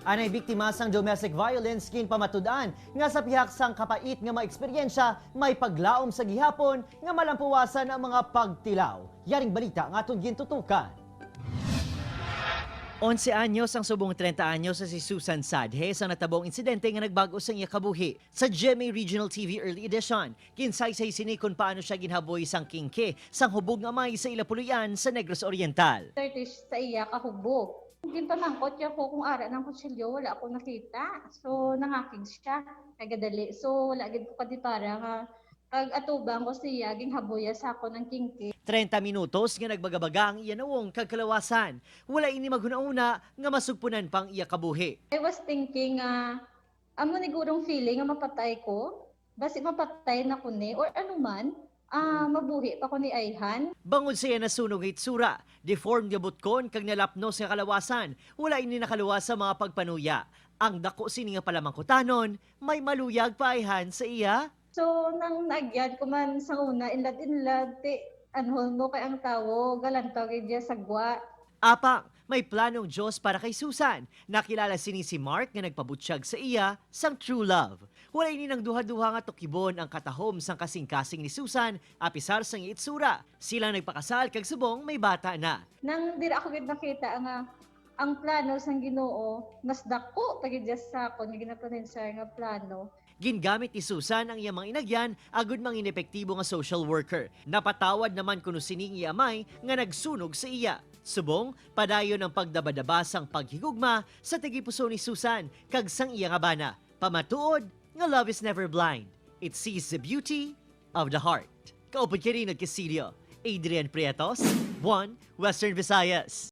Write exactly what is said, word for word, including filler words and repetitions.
Anay biktima sang domestic violence ginpamatud-an nga sa pihak sang kapait nga mga eksperyensya, may paglaom sa gihapon nga malampuwasan ang mga pagtilaw. Yaring balita nga aton gintutukan. Onse anyos ang subong treinta anyos sa si Susan Sadhe sa natabong insidente nga nagbag-o sang iya kabuhi. Sa G M A Regional T V Early Edition, ginsaysay sini kon paano siya ginhaboy sang kingke sang hubog nga amay sa ila puloy-an sa Negros Oriental. Thirty sa iya kahubog. Ginpamangkot niya ko kung ara ng kutsilyo, wala ako nakita. So, nangakig siya. Kay gadali. So, wala gid ko kadipara nga pag atubang ko siya, ginhaboya sa ako ng kingke. Treinta minutos nga nagbaga-baga ang iya nawong kag kalawasan. Wala ini maghunahuna nga masugpunan pa ang iya kabuhi. I was thinking nga amo ni gurong feeling nga mapatay ko. Basi mapatay na ko ni or ano man, ah, mabuhi pa ko ni ayhan. Bangod sa iya nasunog nga itsura, deformed nga butkon kag nalapnos nga kalawasan, wala ini nakaluwas sa mga pagpanuya. Ang dako sini nga palamangkutanon, may maluyag pa ayhan sa iya. So, nang nagyan ko man sa una, inlad-inlad, ti, anhon mo kay ang tawo, galantaw gid niya sa gwa. Apang, may planong Dios para kay Susan. Nakilala sini si Mark nga nagpabutyag sa iya sang true love. Wala ini nang duha-duha nga tukibon ang katahom sang kasing-kasing ni Susan, apisar sang iya itsura. Sila nagpakasal kag subong may bata na. Nang dira ako gid nakita nga ang plano sang Ginoo mas dako pa gid sa akon nga ginapanensar nga plano. Gingamit ni Susan ang iyang mga inagyan agud mangin epektibo nga social worker. Napatawad naman kuno sini ang iya amay nga nagsunog sa iya. Subong, padayon ang pagdabadaba sang paghigugma sa tagipuso ni Susan kag sang iya nga bana. Pamatuod nga love is never blind. It sees the beauty of the heart. Kaupod kini nagkasilyo, Adrian Prietos, One Western Visayas.